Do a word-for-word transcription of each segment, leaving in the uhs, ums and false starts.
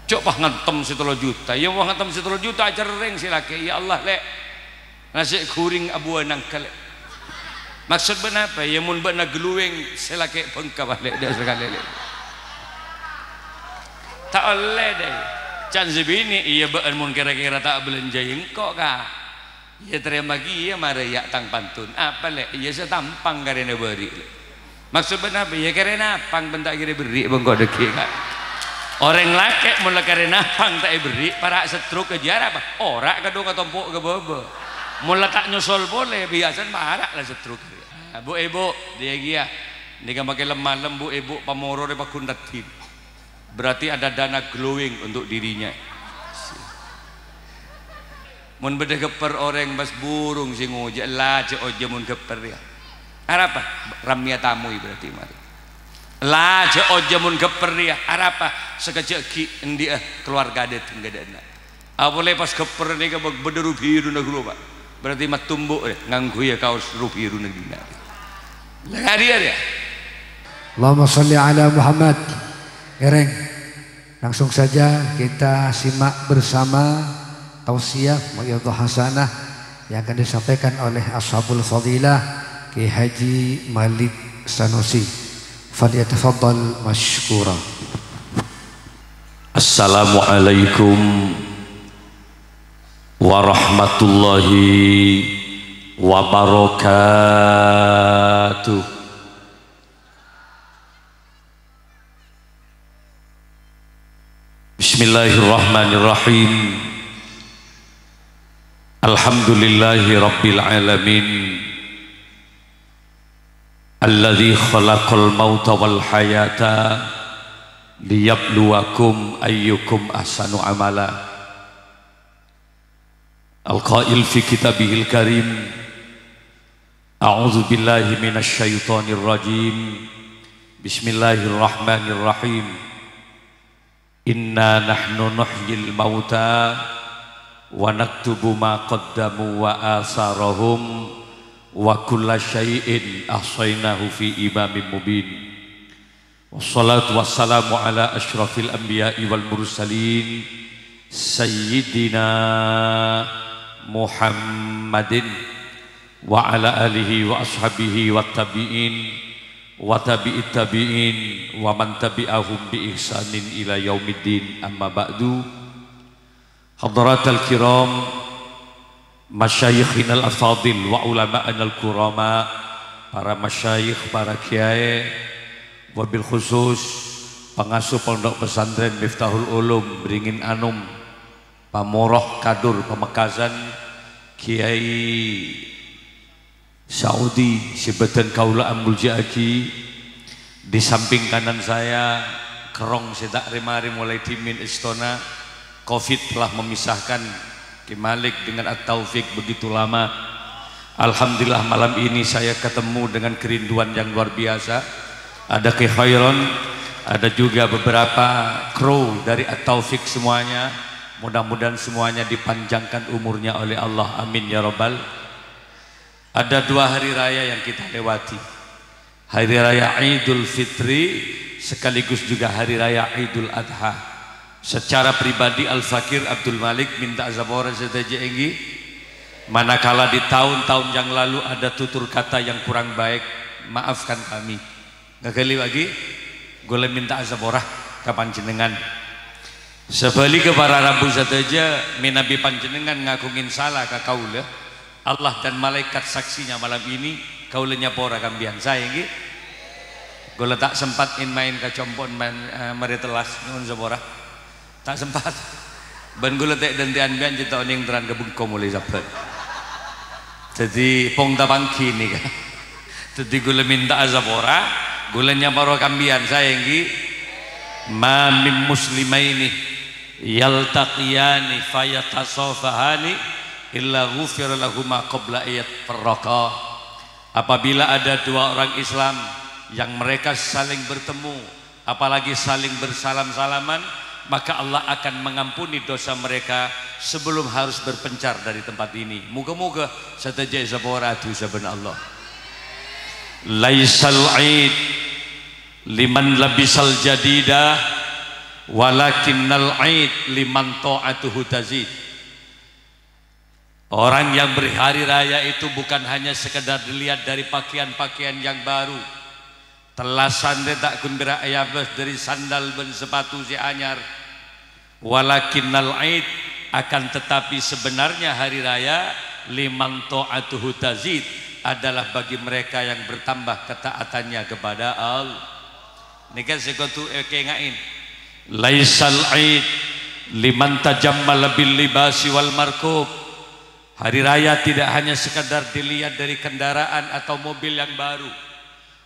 Cok, pas ngantem sè tello juta. Iyâ, pas ngantem sè tello juta, acerrèng sè lakè'. "Ya Allah, Lè', nasè' ghuring abuwâ nangka, Lè'." Maksod bâ'na apa? "Iyâ, mon bâ'na glowing, sè lakè' bengka, Lè', dâ' sakalè, Lè'." Ta' ollè, dâ'. Can sè binè', "Iyâ, bâ'ân mon kèra-kèra ta' abâlânjhâi engko', Ka'." "Iyâ, tarèmaghi, iyâ, marè, yâ, tang pantun." "Apa, Lè'?" "Iyâ, sè tampang karèna bâri', Lè'." "Maksod bâ'na apa?" "Iyâ, karèna apang bân ta' kèra bherri' bâ' engko' dâggi', Ka'." Orèng lakè' mon la karèna apang ta' èbherri', para' stroke, jâ' arapa? Ora' kadhung atompo' ka bâbâ. Mon la ta' nyosol polè, biyasana para' la stroke. Nah, bu-ibu, dâ' iyâ kèya. Nèka makè lem-malem, bu-ibu, pamororè paggun raddhin. Berarti ada dana glowing untuk dirinya. Mon bâdâ ghâppèr orèng, pas burung sè ngojâ, la jâ' ojâ mon ghâppèr, yâ. Arapa? Ramèya tamoy berarti marè. La jâ' ojâ mon ghâppèr, yâ. Arapa? Sakejjhâ' ghi' andi'â kalowarga dâteng ka dâ'enna'. Apolè pas ghâppèr nèka bâ-, bâdâ ru-bhiruna ghâllu, Pak. Berarti mattumbu', yâ, ngangghuy, yâ, kaos ru-bhiruna dinna'. La, arèya, yâ. Allahumma shalli ala Muhammad. Ngèrèng. Langsung saja kita simak bersama tausiah mau'izah hasanah yang akan disampaikan oleh Ashabul Fadilah Kiai Haji Malik Sanusi. Falyatafaddal masykuran. Assalamualaikum warahmatullahi wabarakatuh. Bismillahirrahmanirrahim. Alhamdulillahi rabbil alamin. Alladzi khalaqal mauta wal hayata liyabluwakum ayyukum ahsanu amala. Al-qail fi kitabihil karim, a'udzu billahi minasy syaithanir rajim. Bismillahirrahmanirrahim. Inna nahnu nuhyil mauta wa naktubu ma qaddamu wa asarahum wa kulla syai'in ahsainahu fi imamin mubin. Wassalatu wassalamu ala asyrafil anbiya'i wal mursalin, Sayyidina Muhammadin wa ala alihi wa ashabihi wa tabi'in wa tabi'it tabi'in wa man tabi'ahum bi ihsanin ila yaumiddin, amma ba'du. Hadratal kiram, masyayikhinal afadil wa ulama'anal kurama, para masyayikh, para kiai, wabil khusus pangasuh Pondok Pesantren Miftahul Ulum Beringin Anom, pamoroh kadur Pamekasan, Kiai Saudi sè bâdân kaulâ amoljâ'aghi. Di samping kanan saya, kerrong sè ta' rè-marè molaè dhimèn èstona. Covid telah memisahkan Ki Malik dengan At-Taufik begitu lama. Alhamdulillah, malam ini saya ketemu dengan kerinduan yang luar biasa. Ada Ki Khairon, ada juga beberapa kru dari At-Taufik semuanya. Mudah-mudahan semuanya dipanjangkan umurnya oleh Allah. Amin ya rabbal. Ada dua hari raya yang kita lewati. Hari Raya Idul Fitri sekaligus juga Hari Raya Idul Adha. Secara pribadi, Al-Fakir Abdul Malik minta sapora sadhâjâ èngghi. Manakala di tahun-tahun yang lalu ada tutur kata yang kurang baik, maafkan kami. Ngaghâli bâgi, ghulâ minta sapora ka panjhennengngan. Sabhâligghâ para rabu sadhâjâ, mènabi panjhennengngan ngaghungè sala ka kaulâ, Allah dan malaikat saksinya malam ini, kaulâ nyapora kabbhiyân. Saè, èngghi? Ghulâ ta' sempat in-main ka compo'na, eh, marè tellas, nyo'on sapora. Ta' sempat. Bân ghulâ tè'-dântè'an biyân cè' ta' onèng terran ka bengko molaè Sabbhân. Dhâddhi, pong tapangghi nèka. Dhâddhi, ghulâ minta'a sapora, ghulâ nyapora kabbhiyân, saè, èngghi? "Ma min muslimaini yaltaqiyani fayatasafahani illa ghufira lahuma qabla an yatafarraqa." Apabila ada dua orang Islam yang mereka saling bertemu, apalagi saling bersalam-salaman, maka Allah akan mengampuni dosa mereka sebelum harus berpencar dari tempat ini. Moga-moga sadhâjâ èsapora dhusa bân Allah. "Laisal aid liman labisal jadida, Walakinnal aid liman ta'atuhu tazid. Orang yang berhari raya itu bukan hanya sekedar dilihat dari pakaian-pakaian yang baru. Tellasan rè ta' ghun pèra' èabâs dhâri sandal bân sepatu sè anyar. Walakinnal aid, akan tetapi sebenarnya hari raya, liman ta'atuhu tazid, adalah bagi mereka yang bertambah ketaatannya kepada Allah. Nèka sè kodhu èkènga'è. Laisal aid liman tajammala bil libasi wal markub. Hari raya tidak hanya sekadar dilihat dari kendaraan atau mobil yang baru.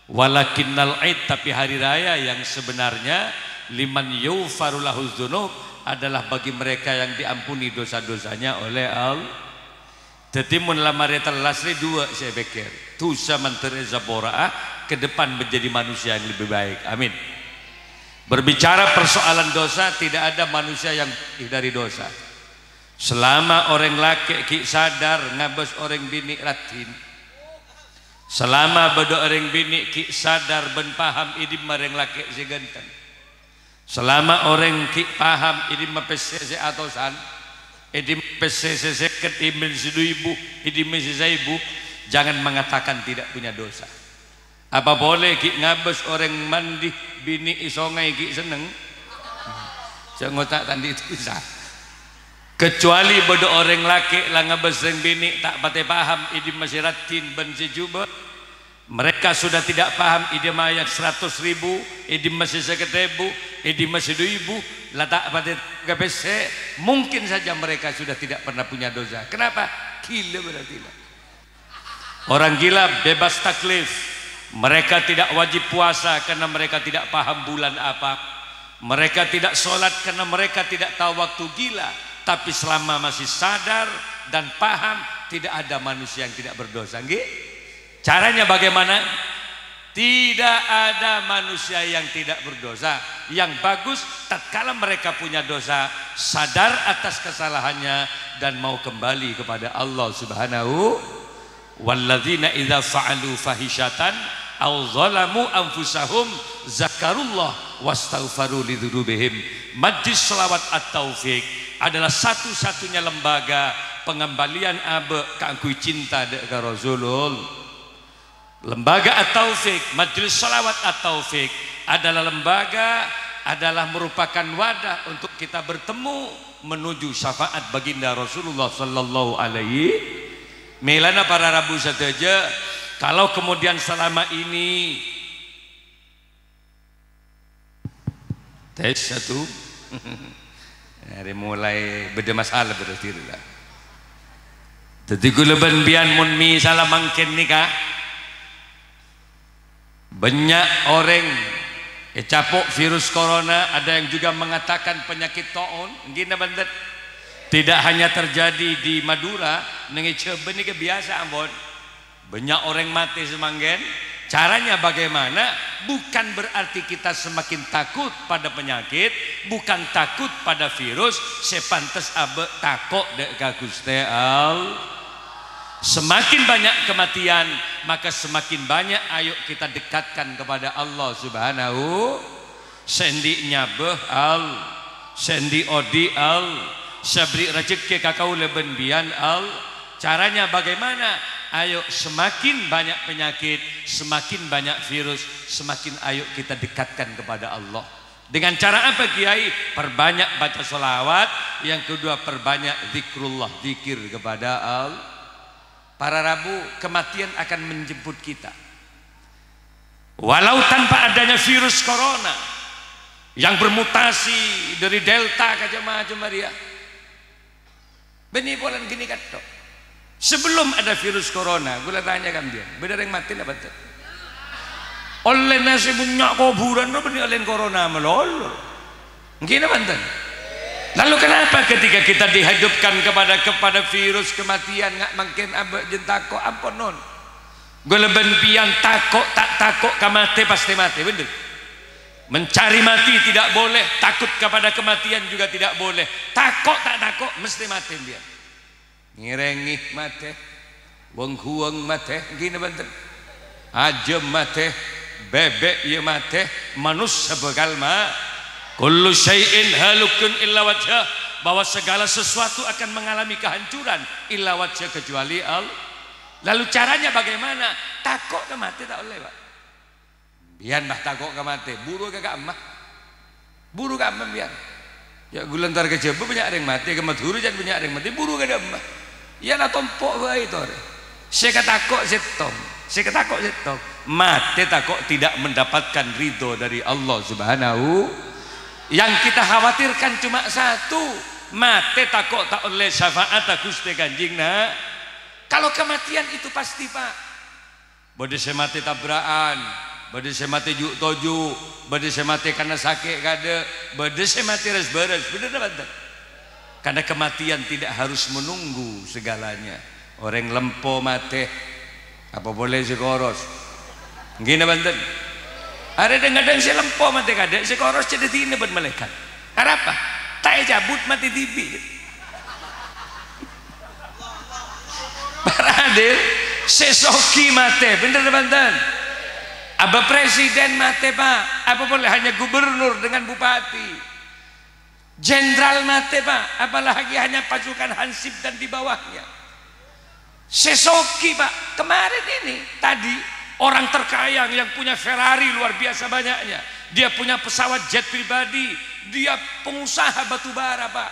Walakinnal aid, tapi hari raya yang sebenarnya, liman yughfaru lahu dzunub, adalah bagi mereka yang diampuni dosa-dosanya oleh Allah. Dhâddhi, mon la marè tellas rè, dua saya pikir. Dosa mandhâr èsapora'a, ke depan menjadi manusia yang lebih baik. Amin. Berbicara persoalan dosa, tidak ada manusia yang bersih dari dosa. Selama orèng lakè' ghi' sadar ngabâs orèng binè' raddhin, selama bâdâ orèng binè' ghi' sadar bân paham è dimma rèng lakè' sè ghântheng, selama orèng ghi' paham è dimma pèssè sè atosan, è dimma pèssè sè sèket, è dimma sè du èbu, è dimma sè saèbu, jangan mengatakan tidak punya dosa. Apa polè ghi' ngabâs orèng mandi binè' è songay ghi' senneng? Sè ngoca' ta' andi' dosa. Kecuali bâdâ orèng lakè' la ngabâs rèng binè' ta' patè paham è dimma sè raddhin bân sè jhubâ'. Mereka sudah tidak paham è dimma yang seratus ribu, è dimma sè sèket èbu, è dimma sè du èbu, la ta' patè ka pèssè. Mungkin saja mereka sudah tidak pernah punya dosa. Kenapa? Ghilâ berarti, la. Orang gila bebas taklif. Mereka tidak wajib puasa karena mereka tidak paham bulan apa. Mereka tidak sholat karena mereka tidak tahu waktu gila. Tapi selama masih sadar dan paham, tidak ada manusia yang tidak berdosa. Nggih? Caranya bagaimana? Tidak ada manusia yang tidak berdosa. Yang bagus, tatkala mereka punya dosa, sadar atas kesalahannya dan mau kembali kepada Allah Subhanahu. Walladzina idza fa'alu fahishatan aw zalamu anfusahum zakarullah wastaghfaru lidzunubihim. Majlis Shalawat At-Taufik adalah satu-satunya lembaga pengembalian abâ' kaangghuy cinta dâ' ka Rasulullah. Lembaga At-Taufik, Majlis Shalawat At-Taufik adalah lembaga, adalah merupakan wadah untuk kita bertemu menuju syafaat baginda Rasulullah sallallahu alaihi. Mèlana para rabu sadhâjâ, kalau kemudian selama ini, tes satu. Arè mulai bâdâ masalah berarti la. Dhâddhi ghulâ bân biyan mon misalla mangkèn nèka, bânnya' orèng ècapo' virus corona, ada yang juga mengatakan penyakit taun, ngghi napa bhunten? Tidak hanya terjadi di Madura, neng è Jhâbâ nèka biyasa ampon. Bânnya' orèng matè samangkèn. Caranya bagaimana? Bukan berarti kita semakin takut pada penyakit, bukan takut pada virus, sè pantes abâ' tako' dâ' ka Ghustè Allah. Semakin banyak kematian, maka semakin banyak ayo kita dekatkan kepada Allah Subhanahu. Sè andi' nyabâ, Allah. Sè andi' odi', Allah. Sè aberri' rajhekkè ka kaulâ bân biyan, Allah. Caranya bagaimana? Ayo, semakin banyak penyakit, semakin banyak virus, semakin ayo kita dekatkan kepada Allah. Dengan cara apa, Kiai? Perbanyak baca sholawat. Yang kedua, perbanyak zikrullah, zikir kepada Allah. Para rabu, kematian akan menjemput kita. Walau tanpa adanya virus corona yang bermutasi dari Delta ka macem-macem arèya. Bânnè polana ghânèka tok. Sebelum ada virus corona, ghulâ tanya ka bâ'na, bâdâ orèng matè napa bhunten? Ollèna sè bânnya' kobhurân rowa bânnè ollèna corona malolo. Ngghi napa bhunten? Lalu kenapa ketika kita dihadapkan kepada, kepada virus kematian, nga' mangkèn abâ' jhân tako'? Ampon, non. Ghulâ bân biyan tako' ta' tako' ka matè, pastè matè, bhender? Mencari mati tidak boleh, takut kepada kematian juga tidak boleh. Tako' ta' tako', mestè matè biyan. Ngèrèngè matè, weng-ghuweng matè, ngghi napa bhunten? Ajâm matè, bèbèk iyâ matè, manossa bhâkal ma-, "Kullu syai'in halikun illa wajhah," bahwa segala sesuatu akan mengalami kehancuran, illa wajhah, kecuali Allah. Lalu caranya bagaimana? Tako' ka matè ta' ollè, Pak. Bi'en, Pak, tako' ka matè, buru ka ka'emma. Buru ka'emma bi'en. Ya, ghulâ entar ka Jhâbâ bânnya' rèng matè, ka Madhurâ jân bânnya' rèng matè, buru ka dâ'emma. Iyâ, la tompo' bhâi torè. Sè katako' sèttong, sè katako' sèttong. Matè tako' tidak mendapatkan ridho dari Allah Subhanahu. Yang kita khawatirkan cuma satu, matè tako' ta' ollè syafa'atta Ghustè Kanjeng Na-, Kalau kematian itu pasti, Pak. Bâdâ sè matè tabra'an, bâdâ sè matè ju'-toju', bâdâ sè matè karna sakè' kaadâ', bâdâ sè matè rès-bârès, bhender napa enten? Karena kematian tidak harus menunggu segalanya. Orèng lempo matè, apa polè sè koros? Èngghi napa enten? Arè dhâng-kadhâng sè lempo matè kaadâ', sè koros cè' dhâddhina bân malaèkat. Arapa? Ta' ècabut matè dhibi'. Para hadir, sè soghi matè, bhender napa enten? Abâ presiden matè, Pak, apa polè hanya gubernur dengan bupati. Jenderal matè, Pak, apalagi hanya pasukan hansip dan di bawahnya. Sè soghi, Pak, kemarin ini, tadi, orang terkaya yang punya Ferrari luar biasa banyaknya. Dia punya pesawat jet pribadi, dia pengusaha batu bara, Pak.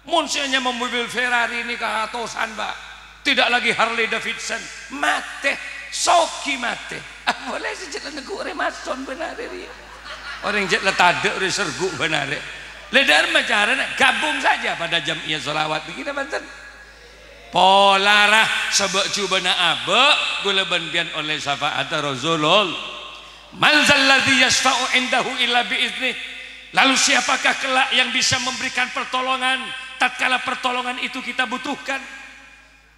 Mon sè nyama mobil Ferrari nèka atosan, Pak. Tidak lagi Harley Davidson. Matè, soghi matè. Ah, polè sè jhâ' la neggu' orèng mason bân arè rèya. Orèng jhâ' la tadâ' orèng sergu' bân arè. La dâ'remma carana? Gabung saja pada jam'iyah sholawat. Begini, bhunten. Polara, sabâ' jhubâna abâ', ghulâ bân bi'en ollè syafa'atta Rasulullah. "Man dzalladzi yasyfa'u 'indahu illa bi idznih." Lalu siapakah kelak yang bisa memberikan pertolongan tatkala pertolongan itu kita butuhkan?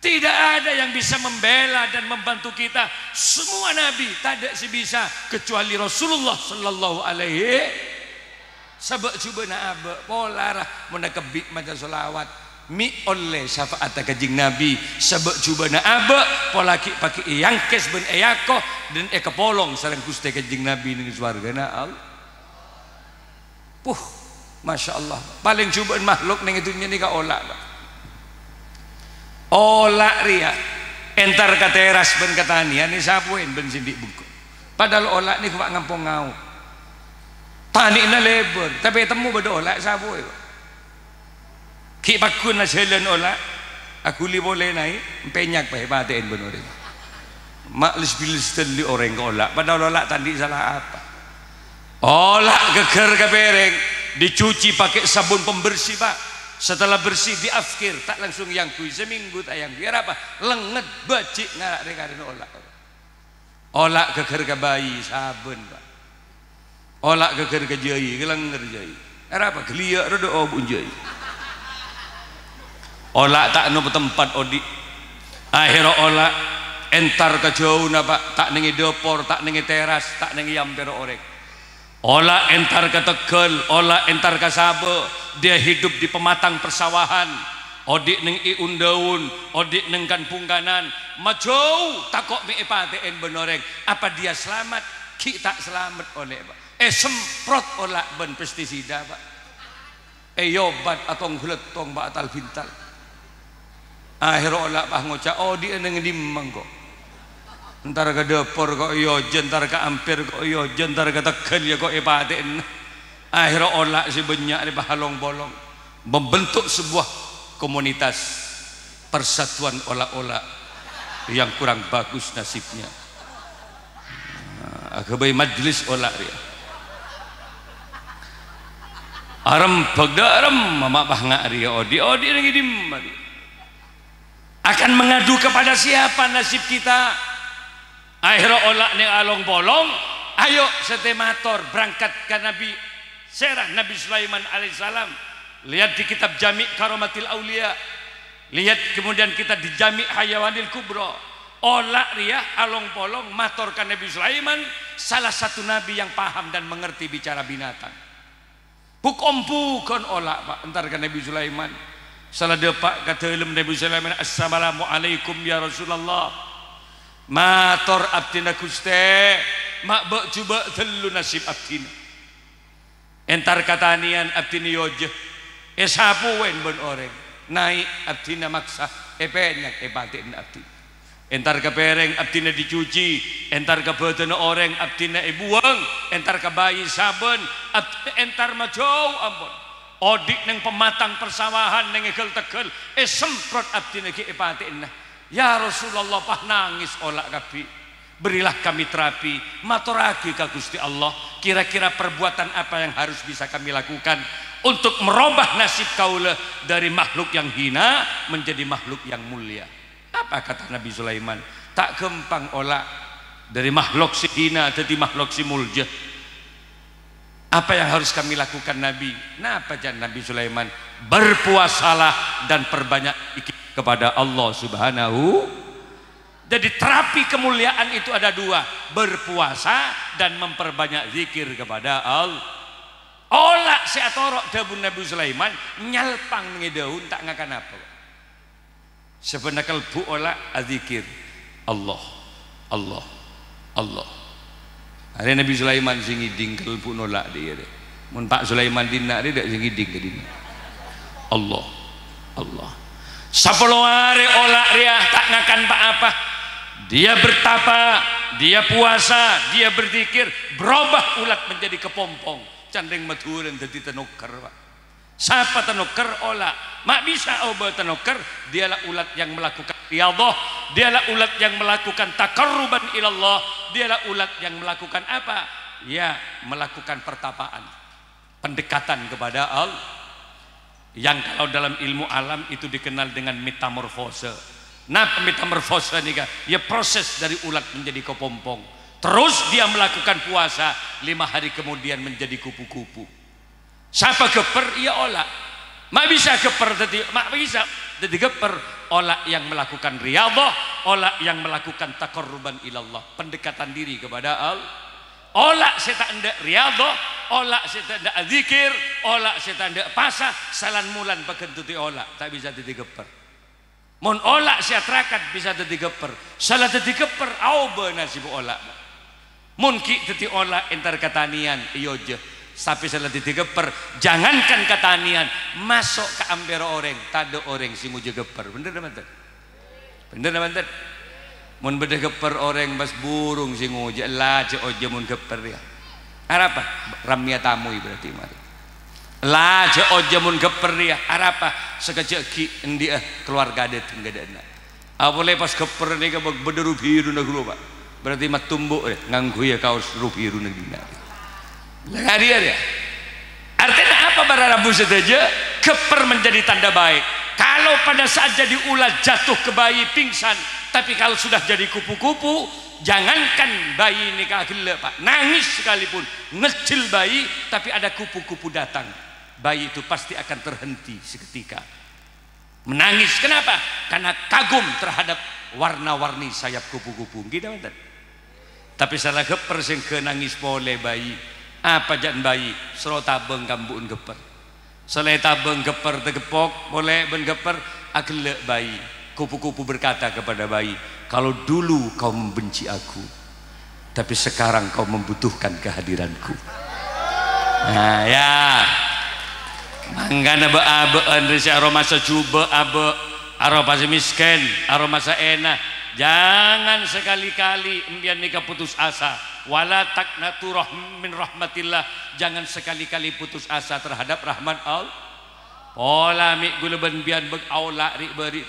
Tidak ada yang bisa membela dan membantu kita. Semua nabi, tadâ' sè bisa kecuali Rasulullah sallallahu alaihi. Sabâ' jhubâna abâ', polara, mon kabbhi maca sholawat, mè' ollè syafa'atta Kanjeng Nabi, sabâ' jhubâna abâ', pola ghi' paghi' èangkès bân èako, dan èkapolong sareng Ghustè Kanjeng Nabi neng sowargana Allah. Puh, Masya Allah, palèng jhubâ'ân makhluk neng è dhunnya nèka ola', Pak. Ola' rèya, entar ka teras bân katanèyan, èsapowèn bân sè andi' bengko. Padahal ola' nèka, Pak, ngampong ngao. Tanè'na lèbâr, tapè ètemmo bâdâ ola' èsapowè, Pak. Ghi' pagghun ajhâlân ola', aghuli polè naè', empènyak, Pak, èpatè'èn bân orèng. Ma' les-bilès dâlli orèng ka ola', padahal ola' ta' andi' sala apa. Ola' ghâgghâr ka pèrèng, dicuci pakai sabun pembersih, Pak. Setelah bersih, diafkir, ta' langsung èangghuy, samènggu ta' èangghuy. Arapa? Lèngngèt, bâji' ngara' rè-karèna ola'. Ola' ghâgghâr ka bhâi, sabân, Pak. Ola' ghâgghâr ka jhâi, kalèngngèr jhâi. Arapa? Ghâliyâ' rowa dâ' obu'na jhâi. Ola' ta' nopo tempat odi'. Ahèrra ola' entar ka jhâuna, Pak. Ta' neng è dâpor, ta' neng è teras, ta' neng è ampèra orèng. Ola' entar ka Tegal, ola' entar ka Sabâ, dia hidup di pematang persawahan, odi' neng è un-dâun, odi' neng kan-bhungkanan, majhâu tako' mè' èpatè'èn bân orèng. Apa dia selamat? Ghi' ta' selamat ollè, Pak. Èsemprot ola' bân pestisida, Pak. Èobat atong-ghâlèttong, Pak, atal-bintal. Ahèrra ola', Pak, ngoca', "Odi'â neng dimma engko'? Entar ka dâpor ko' èojhâ, entar ka ampèr ko' èojhâ, entar ka Tegal yâ ko' èpatè'èn." Ahèrra ola' sè bânnya' rè, Pak, along-polong, membentuk sebuah komunitas persatuan ola'-ola' yang kurang bagus nasibnya. Nah, aghâbây majlis ola' rèya. Arembhâk dâ' remma, ma' bânnya' rèya odi', odi' neng è dimma rèya? Akan mengadu kepada siapa nasib kita? Ahèrra ola' neng along-polong, ayo, satèya mator, berangkat ka Nabi, sèra Nabi Sulaiman alaihissalam. Lihat di kitab Jami' Karamatil Auliya. Lihat kemudian kita di Jami' Hayawanil Kubra. Ola' rèya along-polong mator ka Nabi Sulaiman, salah satu nabi yang paham dan mengerti bicara binatang. Bhuk-ombhughân ola', Pak, entar ka Nabi Sulaiman. Sala dâpa' ka dâlem, Nabi Sulaiman, "Assalamualaikum, ya Rasulullah." "Mator abdhina, Ghustè, ma' bâ' jhubâ' dâllu nasib abdhina." Entar ka tanèyan abdhina èoja, èsapowèn bân orèng. Naè' abdhina maksa, èpènyang èpatè'ana abdhina. Entar ka pèrèng abdhina dicuci, entar ka bhâdhânna orèng abdhina èbuwâng, entar ka bhâi sabân abdhina entar majâu ampon. Odi' neng pematang persawahan neng è ghâl-tegghâl, èsemprot abdhina ghi' èpatè'ana. Ya Rasulullah, pas nangès ola' kabbhi. Berilah kami terapi, matorraghi ka Gusti Allah, kira-kira perbuatan apa yang harus bisa kami lakukan untuk merubah nasib kaula dari makhluk yang hina menjadi makhluk yang mulia. Apa kata Nabi Sulaiman? Ta' ghâmpang ola' dari makhluk sè hina dhâddhi makhluk sè molja. Apa yang harus kami lakukan, Nabi? Napa, can Nabi Sulaiman? Berpuasalah dan perbanyak zikir kepada Allah Subhanahu. Jadi, terapi kemuliaan itu ada dua, berpuasa dan memperbanyak zikir kepada Allah. Ola' sè atoro' dhâbuna Nabi Sulaiman, nyalpang neng è dâun, ta' ngakan apa. Sabbhânna kalbu ola' adzikir, "Allah, Allah, Allah." Arè Nabi Sulaiman sè ngèdhing, kalbu ola' dhi' arè. Mon Pa' Sulaiman dinna' arè, dâ' sè ngèdhing ka dinna'. Allah, Allah. Sapolo arè ola' rèya ta' ngakan pa-apa. Dia bertapa, dia puasa, dia berzikir, berubah ulat menjadi kepompong. Can rèng Madhurâna dhâddhi tanokkèr, Pa'. Sapa tanokkèr? Ola'. Ma' bisa aobâ tanokkèr? Dialah ulat yang melakukan riyadhah, dialah ulat yang melakukan taqarruban ilallah, dialah ulat yang melakukan apa? Ya, melakukan pertapaan, pendekatan kepada Allah. Yang kalau dalam ilmu alam itu dikenal dengan metamorfose. Napa metamorfose nèka? Ya, proses dari ulat menjadi kepompong. Terus dia melakukan puasa, lima hari kemudian menjadi kupu-kupu. Sapa ghâppèr? Iyâ ola'. Ma' bisa ghâppèr dhâddhi, ma' bisa dhâddhi ghâppèr? Ola' yang melakukan riyadhah, ola' yang melakukan taqarruban ilallah, pendekatan diri kepada Allah. Ola' sè ta' endâ' riyadhah, ola' sè ta' endâ' adzikir, ola' sè ta' endâ' pasa, salan-molan pagghun dhâddhi ola', ta' bisa dhâddhi ghâppèr. Mon ola' sè atarakat bisa dhâddhi ghâppèr, sala dhâddhi ghâppèr aobâ nasibbhâ ola'. Mon ghi' dhâddhi ola' entar ka tanèyan, èoja. Tapè sala dhâddhi ghâppèr, jangankan ka tanèyan, maso' ka ampèra orèng, tadâ' orèng sè ngoja ghâppèr. Bhender napa bhunten? Bhender napa bhunten? Mon bâdâ ghâppèr orèng pas burung sè ngoja, ella jhâ' oja mon ghâppèr, yâ. Arapa? Rammèya tamoy berarti marè. La jhâ' oja mon ghâppèr rèya, arapa? Sakejjhâ' ghi' andi'â kalowarga dâteng ka dâ'enna'. Apolè pas ghâppèr nèka bâ-, bâdâ ru-bhiruna ghâllu, Pa'. Berarti mattumbu', yâ, ngangghuy, yâ, kaos ru-bhiruna dinna'. La, ngarè, yâ. Artèna apa, para rabu sadhâjâ? Ghâppèr menjadi tanda baik. Kalau pada saat jadi ulat jatuh ke bayi pingsan, tapi kalau sudah jadi kupu-kupu, jangankan bayi nèka ghellâ', Pa', nangis sekalipun, ngejjel bayi, tapi ada kupu-kupu datang, bayi itu pasti akan terhenti seketika menangis. Kenapa? Karena kagum terhadap warna-warni sayap kupu-kupu. Ngghi, ta' bhunten? Tapè sala ghâppèr sèngghâ nangis polè bayi. Apa jhâ' bayi? Soro tabâng ka embu'en ghâppèr. Sala ètabâng ghâppèr, tageppok polè bân ghâppèr, aghellâ' bayi. Kupu-kupu berkata kepada bayi, "Kalau dulu kau membenci aku, tapi sekarang kau membutuhkan kehadiranku." Nah, yâ. Mangkana bâ'-abâ'ân rè sè aromasa jhubâ' abâ', aromasa mèskèn, aromasa èna. Jangan sekali-kali empèyan nèka putus asa. "Wala taqnatu rah-, min rahmatillah." Jangan sekali-kali putus asa terhadap rahmat Allah. Pola mè' ghulâ bân empèyan bâ-, aola' ri'-bâri'.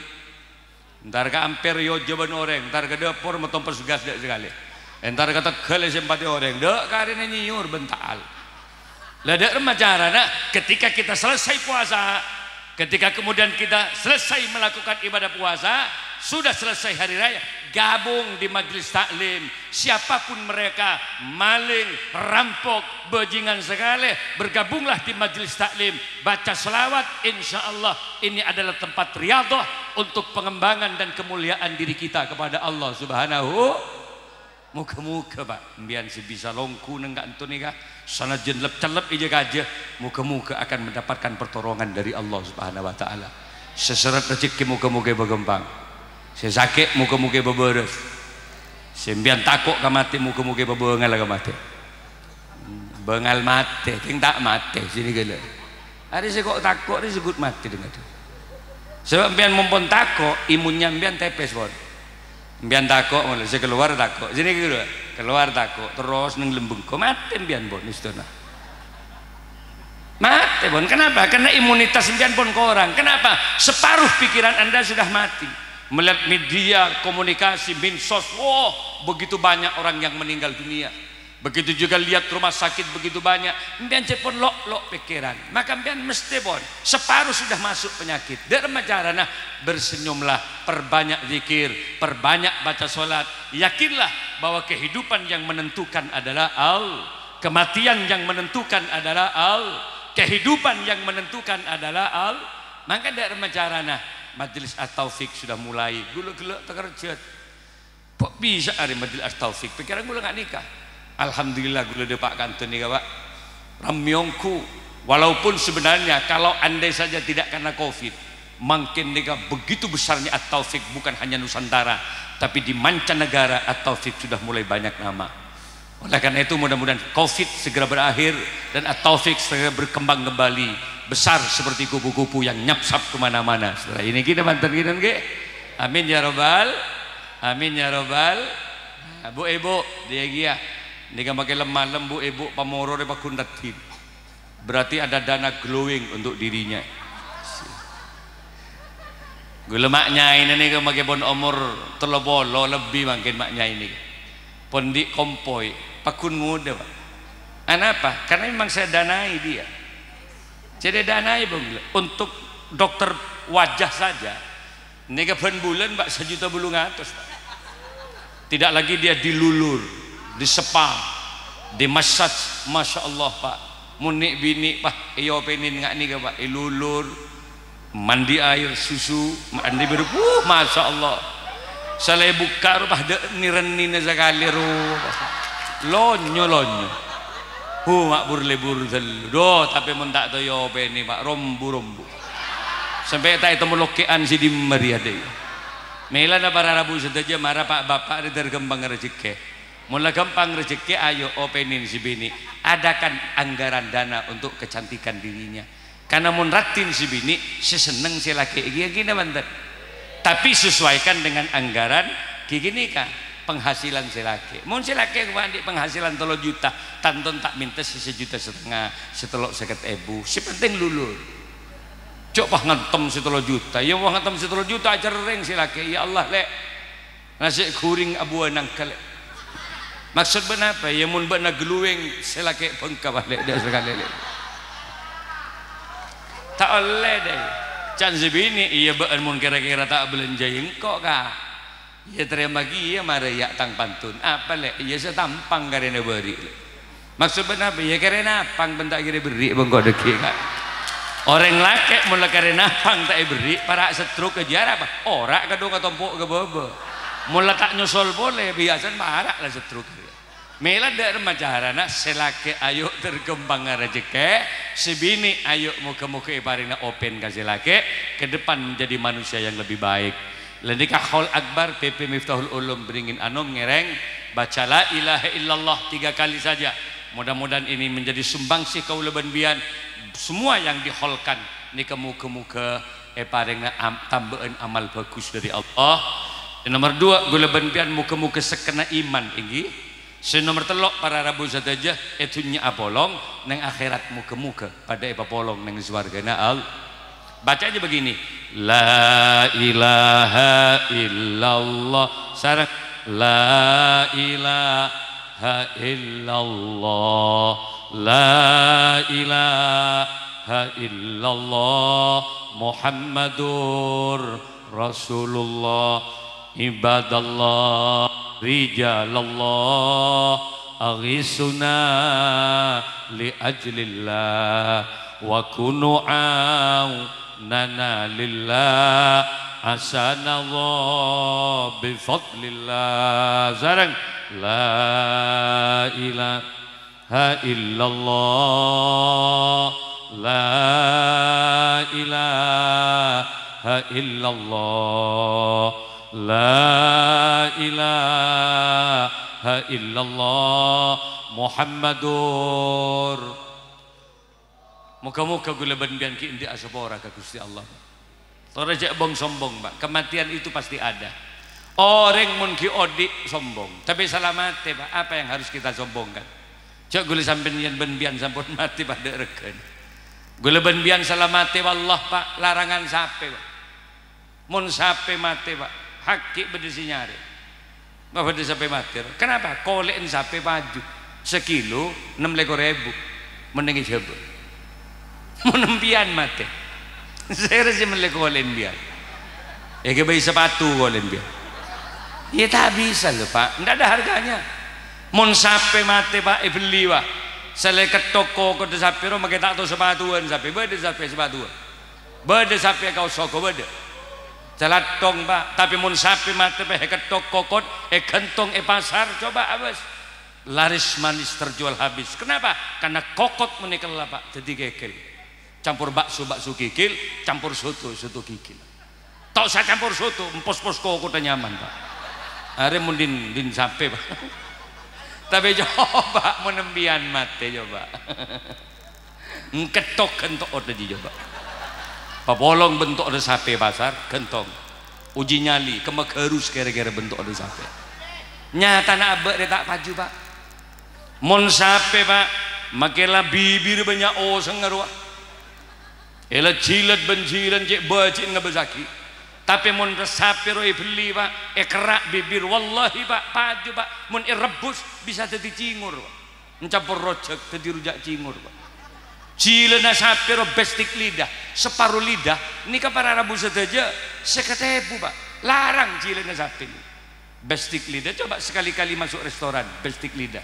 Entar ka ampèr èoja bân orèng, entar ka dâpor mètompa petugas dâ' sakalè. Entar ka tegghâl èsèmpatè orèng, dâ' karèna nyèyor bân ta'al. La dâ' remma carana, ketika kita selesai puasa, ketika kemudian kita selesai melakukan ibadah puasa, sudah selesai hari raya, gabung di majelis taklim. Siapapun mereka, maling, rampok, bajingan sakalè, bergabunglah di majelis taklim. Baca selawat, insya Allah ini adalah tempat riyadhah untuk pengembangan dan kemuliaan diri kita kepada Allah Subhanahu. Moga-moga, Pa', empèyan sè bisa longghu neng ka'anto nèka, sanajjân lep-cellep iyâ kajâ, moga-moga akan mendapatkan pertolongan dari Allah Subhanahu wa Ta'ala. Sè sèrèt rejhekkè moga-moga èpaghâmpang. Sè sakè' moga-moga èpabârâs. Sè empèyan tako' ka matè moga-moga èpabângalla ka matè. Bângal matè, kèng ta' matè, sini ghâlâ. Arè sè kok tako', arè sè ghut matè dhâ-, ngadhâ. Sabâb empèyan mon pon tako', imunnya empèyan tèpès, pon. Empèyan tako', ngono, sè kalowar tako'. Sini ghâlâ, kalowar tako', terros neng lembengko, matè empèyan, pon, istora. Matè, pon. Kenapa? Karena imunitas empèyan pon korang. Kenapa? Separuh pikiran Anda sudah mati. Melihat media komunikasi, medsos, wah, begitu banyak orang yang meninggal dunia. Begitu juga lihat rumah sakit begitu banyak, empèyan cè' pon lo'-lo' pèkkèran. Maka empèyan mestè pon, separuh sudah masuk penyakit. Dâ' remma carana? Bersenyumlah, perbanyak zikir, perbanyak baca salat. Yakinlah bahwa kehidupan yang menentukan adalah Allah. Kematian yang menentukan adalah Allah. Kehidupan yang menentukan adalah Allah. Maka dâ' remma carana? Majelis At-Taufik sudah mulai. Ghulâ ghellâ' takerjhât. Kok bisa arè Majelis At-Taufik? Pèkkèran ghulâ nga' nèka. Alhamdulillah, ghulâ dâpa' kantha nèka, Pak. Ramme ongghu. Walaupun sebenarnya kalau andai saja tidak karena covid, mungkin nèka begitu besarnya At-Taufik bukan hanya Nusantara, tapi di mancanegara At-Taufik sudah mulai banyak nama. Oleh karena itu, mudah-mudahan covid segera berakhir dan At-Taufik segera berkembang kembali, besar seperti kupu-kupu yang nyapsap kemana-mana. Saudara, ini kita banten gini, nggih. Amin ya robbal, amin ya robbal. Nah, bu-ibu, dia ghi ya. Nèka makè lem-malem, bu-ibu, pamororè pagghun raddhin. Berarti ada dana glowing untuk dirinya. Ghulâ ma' nyaèna nèka makè pon omor tello polo lebbi mangkèn ma' nyaè nèka. Pon andi' kompoy, pagghun ngodâ, Pak. Anapa? Karena memang saya danai dia. Jadi danai, Bung, untuk dokter wajah saja. Nèka bân bulân, Pak, sajuta bâllung atos, Pak. Tidak lagi dia dilulur, disepa, dimassage. Masya Allah, Pak. Mon nè'-binè', Pak, èopènè nga' nèka, Pak, èlulur, mandi air susu, mandi ber-, wuh, Masya Allah. Salè bukka' ro, Pak, dâ' nè-rennèna sakalè ro, Pak. Lonyo-lonyo. Hu, ma' bur-lebur tello. Duh, tapè mon ta' tao èopènè, Pak, rombu-rombu. Sampè' ta' ètemmo lokè'an sè dimma rèya, dâi. Mèlana para rabu sadhâjâ, mara pa'-bapa' rè dhâr ghâmpang rajhekkè. Mon la ghâmpang rajhekkè, ayo opènè sè binè'. Adakan anggaran dana untuk kecantikan dirinya. Karena mon raddhin sè binè', sè senneng sè lakè' ghi-, ghi-, ghina bhunten. Tapi sesuaikan dengan anggaran ghi-, ghânèka, penghasilan sè lakè'. Mon sè lakè' andi' penghasilan tello juta, tanto ta' mènta sè sajuta satengnga, sè tello sèket èbu. Sè penting lulur. Jhâ' pas ngantem sè tello juta. Iyâ, wah, ngantem sè tello juta, acerrèng sè lakè'. "Ya Allah, Lè', nasè' ghuring abuwâna engghâ, Lè'." Maksod bâ'na apa? Iyâ, mon bâ'na glowing sè lakè' bhângka, Lè', dâ' sakalè, Lè'. Ta' ollè, dâi. Can sè binè', "Iyâ, bâ'na mon kèra-kèra ta' abâlânjhâi engko', Ka'." Iyâ, tarèma ghi, iyâ, marè, iyâ, tang pantun. Apa, Lè'? Iyâ, satampang karèna bâri', Lè'. Maksod bâ'na apa? Iyâ, karèna apang bân ta' kèra bherri' bhângko dâggi', Ka'. Orèng lakè' mon la karèna apang ta' èbherri', para' stroke ka jhâ' arapa? Ora' kadhung atompo' ka bâbâ. Mon la ta' nyosol polè, biyasana para' la stroke. Mèla dâ' remma carana sè lakè' ayo' terkembang rajhekkè, sè binè' ayo' moghâ-moghâ èparèngana open ka sè lakè', ke depan menjadi manusia yang lebih baik. Lè nèka Hol Akbar P P Miftahul Ulum Beringin Anom ngèrèng baca la ilaha illallah tiga kali saja. Mudah-mudahan ini menjadi sumbangsih kaulâ bân biyân. Semua yang diholkan nèka moghâ-moghâ èparèngana am-, tambâ'ân amal bagus dâri Allah. Sè nomer dua, kaulâ bân biyân moghâ-moghâ sekkèna iman, ènggi. Sè nomer tello', para rabu sadhâjâ, è dhunnya apolong, neng akhèrat moghâ-moghâ padâ èpapolong neng sowarghâna Al-, Bacanya begini, "La ilaha illallah." Sareng, "La ilaha illallah. La ilaha illallah. Muhammadur Rasulullah." Ibadallah, rijalallah, aghisuna li ajlillah, wa kunu aunana lillah, asanallah bi fadlillah. Sareng, la ilaha illallah, la ilaha illallah, la ilaha illallah, Muhammadur. Moga-moga kaulâ bân panjhennengan ghi' andi' asapora ka Ghustè Allah. Torè jhâ' bhung-sombhung, Pak. Kematian itu pasti ada. Orèng mon ghi' odi' sombong, tapè sala matè, Pak, apa yang harus kita sombongkan? Jhâ' kaulâ sampèyan bân panjhennengan sampon matè padâ règhâna. Kaulâ bân panjhennengan sala matè, wallah, Pak, larangan sapè, Pak. Mon sapè matè, Pak, hakè bâdâ sè nyarè. Ma' bâdâ sapè matè, ro. Kenapa? Kolè'en sapè paju. Sakilo ennem lèkor èbu. Mending èjhâbâ. Mon panjhennengan matè, sèra sè mellè kolè'en panjhennengan? Èghâbây sapatu kolè'en panjhennengan. Ya, ta' bisa, lho, Pak. Ndak ada harganya. Mon sapè matè, Pak, èbelli, Pak. Sè la èkettok kokoddhâ sapè, ro, makè ta' tao sapatuwân sapè. Bâdâ sapè sapatuwân? Bâdâ sapè kaos soko, bâdâ. Calathong, Pak. Tapè mon sapè matè, Pak, èkettok kokot, èghântong è pasar, coba abâs. Laris manis terjual habis. Kenapa? Karena kokot mon èkella, Pak, dhâddhi ghighil. Campor bakso, bakso ghighil, campor soto, soto ghighil. Ta' osa campor soto, empos-pos kokoddhâ nyaman, Pak. Arè mon din, din sapè, Pak. Tapè coba mon panjhennengan matè, coba. Èkettok ghântong dhâddhi, coba. Papolong bento'na sapè pasar, ghântong. Uji nyali, kemma ghârus kèra-kèra bento'na sapè. Nyatana abâ' rè ta' paju, Pak. Mon sapè, Pak, makè la bibirra bânnya' osengnga rowa. Èla jilât bân jilân cè' bâji'ân ngabâsaghi. Tapè mon sapè rowa èbelli, Pak, èkerra' bibir, wallahi, Pak, paju, Pak, mon èrebbus bisa dhâddhi cèngur, Pak. Ècampor rojhâk dhâddhi rujhâk cèngur, Pak. Jilânna sapè rowa bestik lidah, saparo lidah, nèka para rabu sadhâjâ sèket èbu, Pak. Larang jilânna sapè. Bestik lidah, coba sekali-kali masuk restoran, bestik lidah.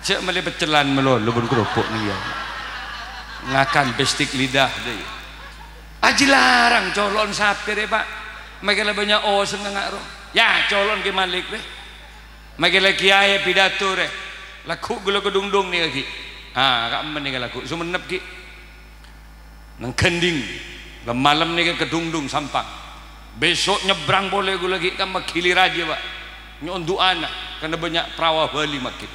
Jhâ' mellè peccelan malolo bân kerupuk nèka. Ngakan bestik lidah, dâ' iyâ. Ajjhi larang colo'on sapè rè, Pak. Makè la bânnya' osengnga nga' rowa. Ya, colo'on Kè Malik rè. Makè la kèyaè pidato rè. Lagghu' ghulâ kadhungdhung nèka ghi'. Ah, ka'emma nèka lagghu'. Songennep ghi'. Neng Ganding. La malem nèka kadhungdhung Sampang. Bèso' nyabbrang polè ghulâ ghi' ka Magili Rajâ, Pak. Nyo'on du'ana, karna bânnya' paraowa Bali makkè.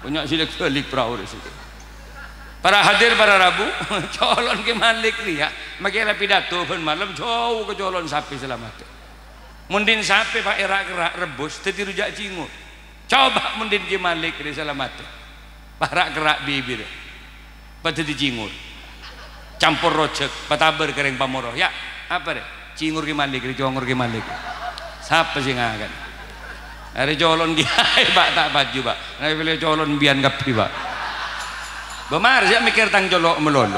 Bânnya' sè lèk-bâlik paraowa rè sèdhâ. Para hadir, para rabu, colo'on Kè Malik rèya, makè la pidato bân malem, jhâu ka colo'on sapè salamet. Mon din sapè, Pak, èra'-kerra' rebbus, dhâddhi rujhâk cèngur. Coba mon din Kè Malik rè salamet. Para' kerra' bibir. Pas dhâddhi cèngur. Campor rojhâk, patabâr ka rèng pamoro. Ya, apa rè? Cèngur Kè Malik rè, congor Kè Malik. Sapa sè ngakan? Arè colo'on kèyaè, Pak, ta' paju, Pak. Nah, pèlè colo'on panjhennengan kabbhi, Pak. Bâ' mar, jhâ' mèkkèr tang colo' malolo.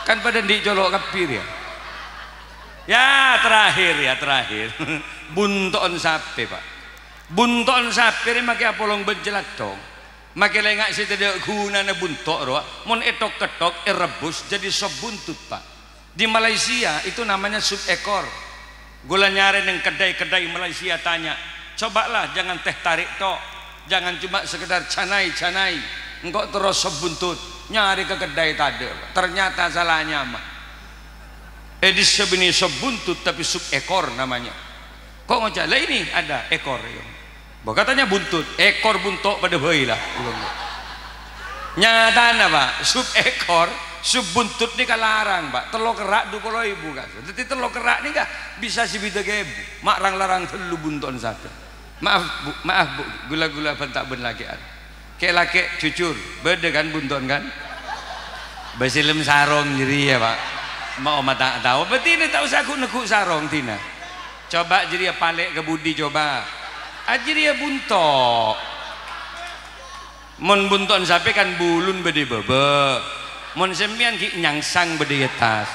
Kan padâ andi' colo' kabbhi rèya. Ya, terakhir, ya, terakhir. Bunto'en sapè, Pak. Bunto'en sapè rè makè apolong bân calathong. Makè la enga' sè tadâ' ghunana bunto' rowa, mon ètok-kettok, èrebbus, dhâddhi sop buntut, Pak. Di Malaysia itu namanya sop ekor. Ghulâ nyarè neng kedai-kedai Malaysia, tanya, "Cobalah, jangan teh tarik tok. Jangan cuma sekedar canai-canai. Engko' terros sop buntut." Nyarè ka kedai tadâ', Pak. Ternyata sala nyama. È dissa' bânnè sop buntut, tapi sop ekor namanya. Kok ngoca', "Lah, ini ada ekor, ya." Bâ, katanya buntut, ekor bunto' padâ bhâi, lah. Nyatana, Pak, sop ekor, sop buntut nèka larang, Pak. Tello kerra' dupolo èbu, Kak. Dhâddhi tello kerra' nèka bisa sabidhâk èbu. Ma' rang-larang tello bunto'en sapè. Maaf, Bu, maaf, Bu, ghulâ-ghulâ bân ta' bân lakè'an. Kè'-lakè' jujur, bâdâ kan bunto'en kan? Bâ sè lem sarong jârèya, Pak. Ma' omah ta' tao, bâ dinah ta' osa ghu'-negghu' sarong dinah. Coba jârèya palè' ka budi coba. Ah, jârèya bunto'. Mon bunto'en sapè kan bulun bâdâ è bâbâ. Mon sampèyan ghi' nyangsang bâdâ è attas.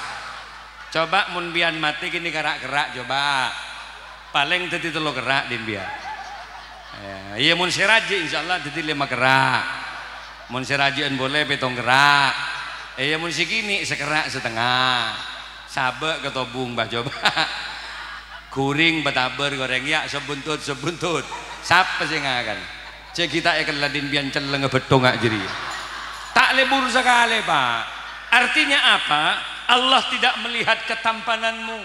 Coba mon panjhennengan matè kènè' ka ra'-kerra' coba. Palèng dhâddhi tello kerra' din panjhennengan. Eh, iyâ, mon sè rajâ insyaallah dhâddhi lèma kerra'. Mon sè rajâ'ân polè pèttong kerra'. Eh, iyâ, mon sè kènè' sakerra' satengnga. Sabâ' ka tobung, Bah, coba. Ghuring patabâr ka orèng, yâ, sop buntut, sop buntut. Sapa sè ngakan? Jhâ' ghi' ta' èkella din panjhennengan cellèngnga bâttongnga jârèya. Ta' lebur sakalè, Pak. Artinya apa? Allah tidak melihat ketampananmu.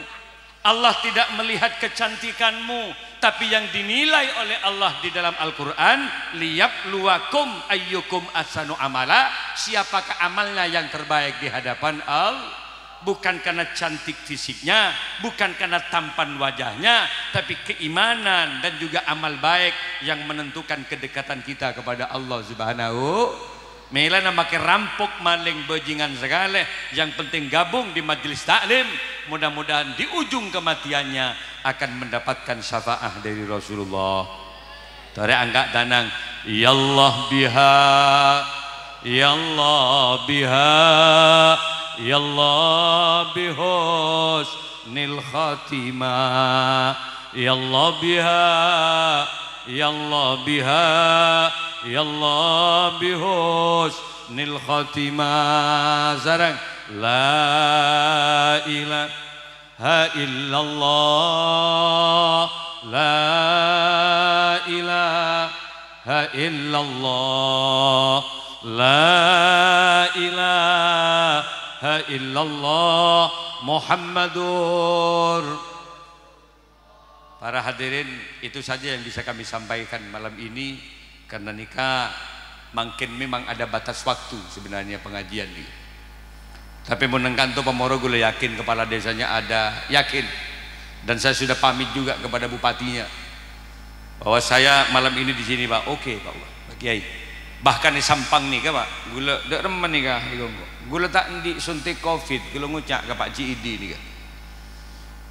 Allah tidak melihat kecantikanmu. Tapi yang dinilai oleh Allah di dalam Al-Quran, "Liyabluwakum ayyukum ahsanu amala," siapakah amalnya yang terbaik di hadapan Allah? Bukan karena cantik fisiknya, bukan karena tampan wajahnya, tapi keimanan dan juga amal baik yang menentukan kedekatan kita kepada Allah Subhanahu. Mèlana makè rampok, malèng, bajingan sakalè, yang penting gabung di majelis taklim. Mudah-mudahan di ujung kematiannya akan mendapatkan syafaat dari Rasulullah. Torè angka' tanang. Ya Allah biha, ya Allah biha, ya Allah bihusnil khatimah. Ya Allah biha, ya Allah biha, ya Allah bihusnil khatimah. Sareng. La ilaha illallah, la ilaha illallah, la ilaha illallah Muhammadur. Para hadirin, itu saja yang bisa kami sampaikan malam ini, karena nèka mangkèn memang ada batas waktu sebenarnya pengajian ini. Tapi mon neng kanto Pamoro, ghulâ yakin kepala desanya ada, yakin. Dan saya sudah pamit juga kepada bupatinya bahwa saya malam ini di sini, Pak. Oke, Pak, Pak Kiai. Bahkan di Sampang nèka, Pak, ghulâ dâ' remma nèka, ghulâ ta' andi' suntik covid, ghulâ ngoca' ka Pak C I D nèka.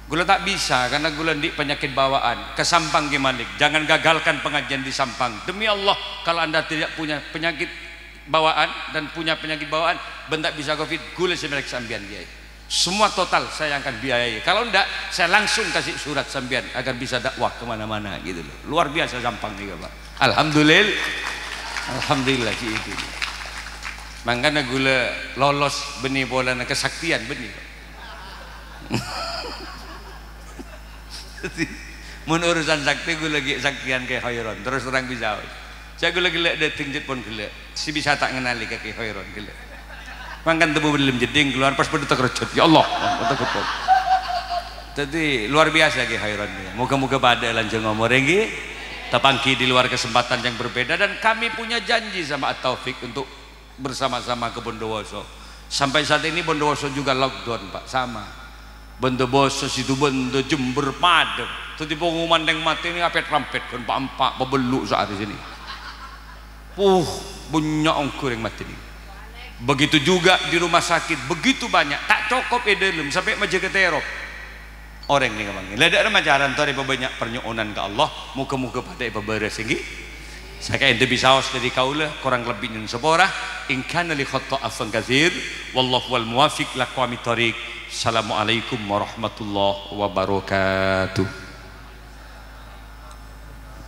Ghulâ ta' bisa karena ghulâ andi' penyakit bawaan. Ka Sampang, Kè Malik, jangan gagalkan pengajian di Sampang. Demi Allah, kalau Anda tidak punya penyakit bawaan dan punya penyakit bawaan, bân ta' bisa covid, ghulâ sè mèrèksa sampèyan, Kiai. Semua total saya yang akan biayai. Kalau ndak, saya langsung kasih surat sampèyan agar bisa dakwah kemana-mana gitu loh. Luar biasa Sampang nèka, Pak. Alhamdulillah. Alhamdulillah, Ji, itu. Mangkana ghulâ lolos bânnè polana kesaktian bânnè, Pak. Mon urusan sakti, ghulâ ghi' saktian Kè Khairon, terus terang bisa. Sè ghulâ ghellâ' dâteng jhât pon ghellâ'. Sè bisa ta' ngennalè ka Kè Khairon ghellâ'. Mangkana tèmbhu bâlem jeddhing kalowar pas padâ takerjhât. Ya Allah, padâ ghâbây. Dhâddhi luar biasa Kè Khairon. Moga-moga padâ lanjhâng omorra, ènggi. Tapangghi di luar kesempatan yang berbeda, dan kami punya janji sama At-Taufik untuk bersama-sama ke Bondowoso. Sampai saat ini Bondowoso juga lockdown, Pak, sama. Bondowoso, Situbondo, Jember padâ. Dhâddhi pengumuman orèng matè nèka apèt-rampèt, ghân pa'-empa' pabellu' saat di sini. Puh, bânnya' ongghu orèng matè nèka. Begitu juga di rumah sakit, begitu banyak. Ta' cokop è dâlem, sampè' majâgâ tèrop. Orèng nèka mangkèn. La dâ' remma carana torè pabânnya' parnyo'onan ka Allah, moga-moga padâ èpabârâs, ènggi. Saka'ènto bisaos dâri kaulâ, korang lebbi nyo'on sapora. In kana li khatta afwan katsir, wallahu wal muwaffiq ila aqwamit thoriq. Assalamualaikum warahmatullahi wabarakatuh.